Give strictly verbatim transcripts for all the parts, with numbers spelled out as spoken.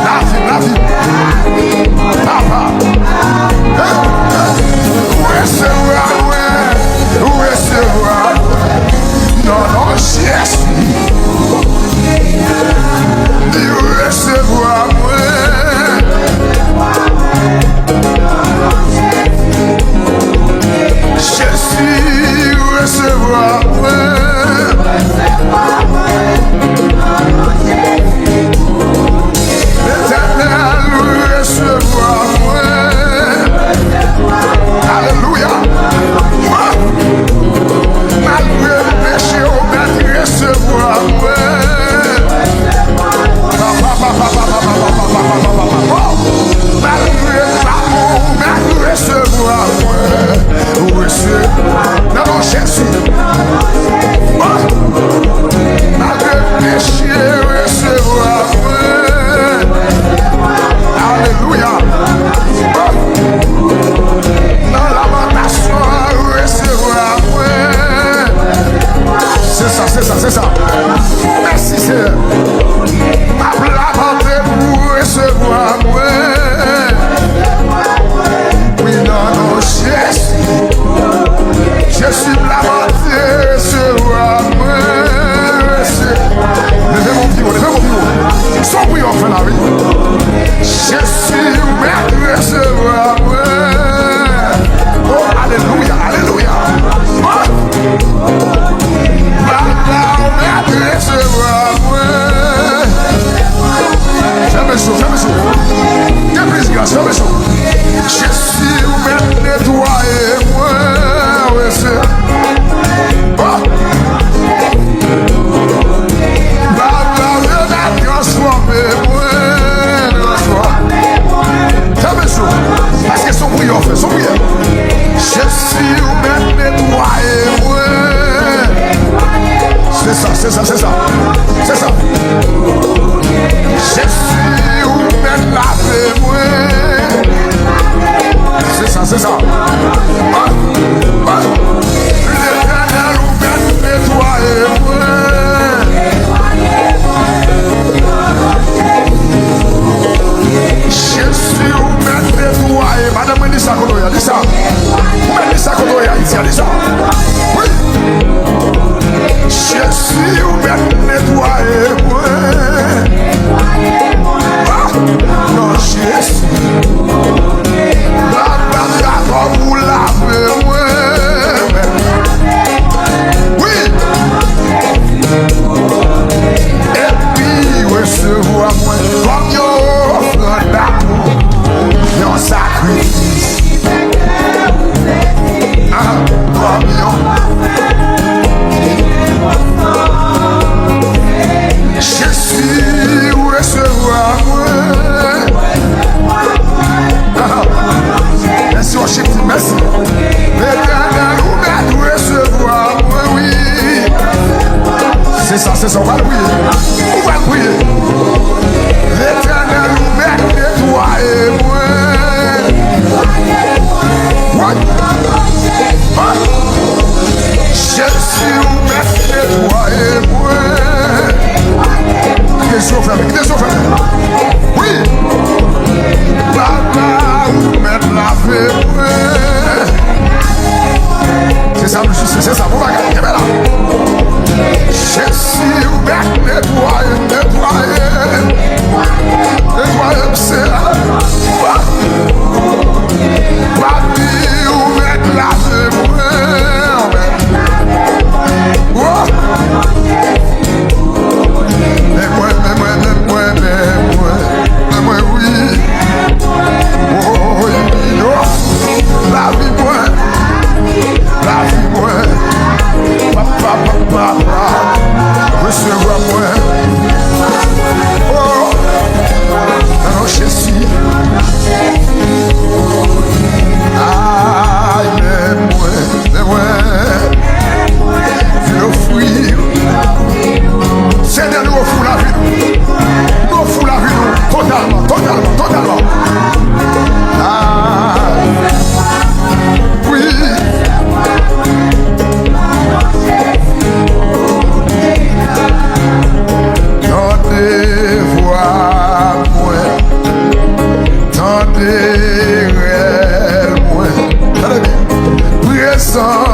Lavi, lavi, papa. Resevwa mwen, resevwa mwen. Non, non, Jezi. Di resevwa mwen. Jezi, resevwa mwen. Letènèl, resevwa mwen. Alelouya. Malgre peche, ou mèt resevwa mwen. Malgre lanmou, ou mèt resevwa mwen. Ou resevwa. Nan non Jezi. Malgre peche, resevwa mwen. Alelouya. Nan lamantasyon, resevwa mwen. Se sa, se sa, se sa. Mèsi, Seyè. M ap lamante pou resevwa mwen. Wi, nan non Jezi. Jezi, m lamante, resevwa mwen. Leve men w pi wo, leve men w pi wo. Se yon priyè w fè la, wi. Jezi, ou mèt resevwa mwen. Oh, alelouya, alelouya. Oh. Papa, ou mèt resevwa mwen. Fèmen sou, fèmen sou. Gen plis gras, fèmen sou. Jezi, ou mèt netwaye mwen, wi, se. Oh! Papa, ou mèt transfòme mwen, transfòme. Fèmen sou. Paske se yon priyè w fè, se yon priyè. Jezi, ou mèt netwaye mwen. Se sa, se sa, se sa. Se sa. Jezi, ou mèt lave mwen. Se sa, se sa. Ah, ah. Letènèl, ou mèt netwaye mwen. Jezi, ou mèt netwaye. Madanm mwen, di sa kote w ye a, di sa. Ou mèt di sa kote w ye a, Ayiti a, di sa. Wi. Jezi, ou mèt netwaye mwen. Ah, non, Jezi. Papa, papa, ou lave mwen. Wi. Epi resevwa mwen kòm yon ofrann damou, yon sakrifis. Ah, kòm yon Jezi, ou resevwa mwen. Ah, mèsi, Washington, mèsi. Letènèl, ou mèt resevwa mwen, wi. Se sa, se sa, ou pral priye. Ou pral priye. Letènèl, ou mèt netwaye mwen. Wi. Jezi, ou mèt netwaye mwen. Kite zye w fèmen, kite zye w fèmen. Wi. Papa, ou mèt lave mwen. Se sa, mesye, se sa, bon bagay. Kenbe la. Jezi, ou mèt netwaye m, netwaye m. Netwaye m, Seyè. Papi, ou mèt lave mwen. Oh! Men mwen, men mwen, men mwen, men mwen, men mwen, wi. Oh, yo. Lavi mwen. Lavi mwen.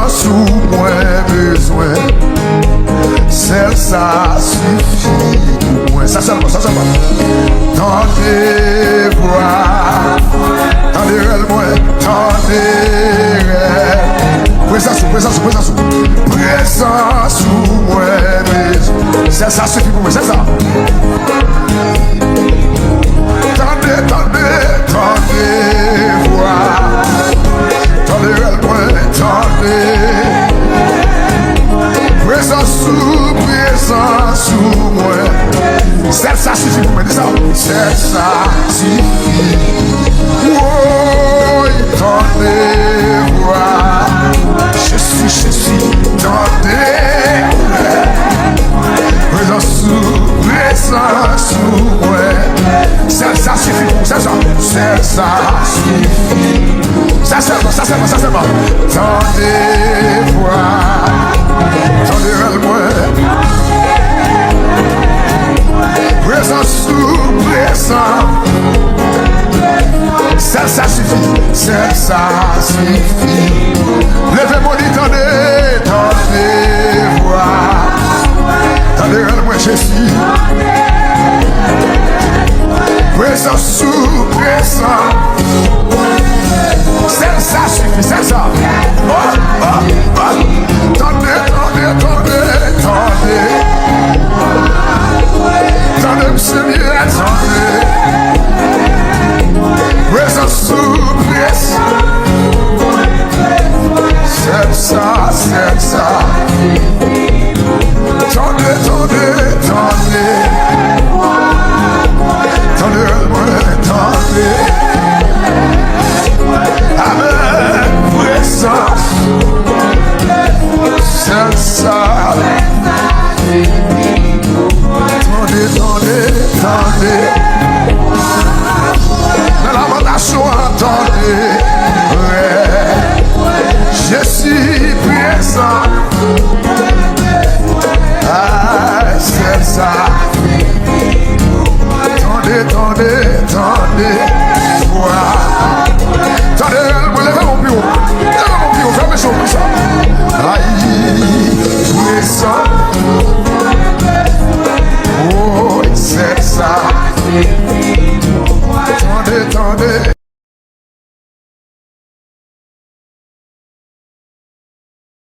Sou mwen bezwen, sèl sa sifi pou mwen. Sa sèlman, sa sèlman. Tande vwa, tande rèl mwen, tande rèl. Prezans ou, prezans ou, prezans ou. Prezans ou mwen bezwen. Sèl sa sifi pou mwen, sèl sa. Tande, tande, tande vwa. Tande rèl mwen, tande. Prezans ou, prezans ou mwen. Sèl sa sifi pou mwen, di sa. Sèl sa sifi. Woy, tande vwa. Jezi, Jezi, tande. Prezans ou, prezans ou mwen. Sèl sa sifi pou mwen, sèl sa, sèl sa sifi. Sa sèlman, sa sèlman, sa sèlman. Tande vwa, tande rèl mwen. Prezans ou, prezans. Sèl sa sifi, sèl sa sifi. Leve men w, di tande, tande vwa. Tande rèl mwen, Jezi. Prezans ou, prezans. Sèl sa sifi, sèl sa. Oh, oh, oh. Tande, tande, tande, tande. Tande m, Senyè, tande. Prezans ou, prezans. Sèl sa, sèl sa. Tande, tande, tande. Tande mwen, tande. Avèk prezans. Sèl sa. Tande, tande, tande. Nan lamantasyon an, tande. Jezi prezan.